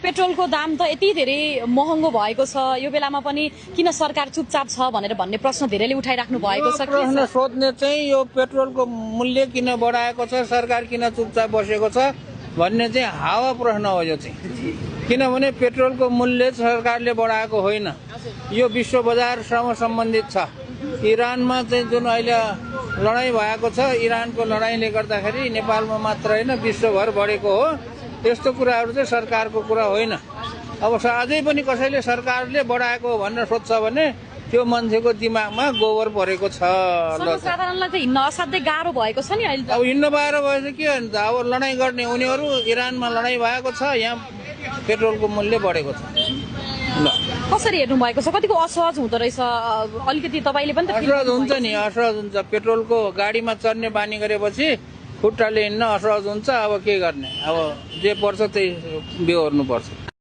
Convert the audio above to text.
पेट्रोलको दाम त यति धेरै महँगो भएको छ, यो बेलामा पनि किन सरकार चुपचाप छ भनेर भन्ने प्रश्न धेरैले उठाइराख्नु भएको छ। प्रश्न सोध्ने चाहिँ यो पेट्रोलको मूल्य किन बढाएको छ, सरकार किन चुपचाप बसेको छ भन्ने चाहिँ हावा प्रश्न हो यो चाहिँ। किनभने पेट्रोलको मूल्य सरकारले बढाएको होइन, यो विश्व बजारसँग सम्बन्धित छ। इरानमा चाहिँ जुन अहिले लडाईँ भएको छ, इरानको लडाईँले गर्दाखेरि नेपालमा मात्र होइन विश्वभर बढेको हो। यस्तो कुराहरू चाहिँ सरकारको कुरा होइन। अब अझै पनि कसैले सरकारले बढाएको हो भनेर सोध्छ भने त्यो मान्छेको दिमागमा गोबर परेको छ। सर्वसाधारणलाई त हिँड्न असाध्यै गाह्रो भएको छ नि अहिले। अब हिँड्न बाह्र भएपछि के हुन्छ, अब लडाईँ गर्ने उनीहरू, इरानमा लडाईँ भएको छ, यहाँ पेट्रोलको मूल्य बढेको छ। ल कसरी हेर्नु भएको छ, कतिको असहज हुँदो रहेछ अलिकति तपाईँले पनि त? असहज हुन्छ नि, असहज हुन्छ। पेट्रोलको गाडीमा चढ्ने बानी गरेपछि खुट्टाले हिँड्न असहज हुन्छ। अब के गर्ने, अब जे पर्छ त्यही बेहोर्नु पर्छ।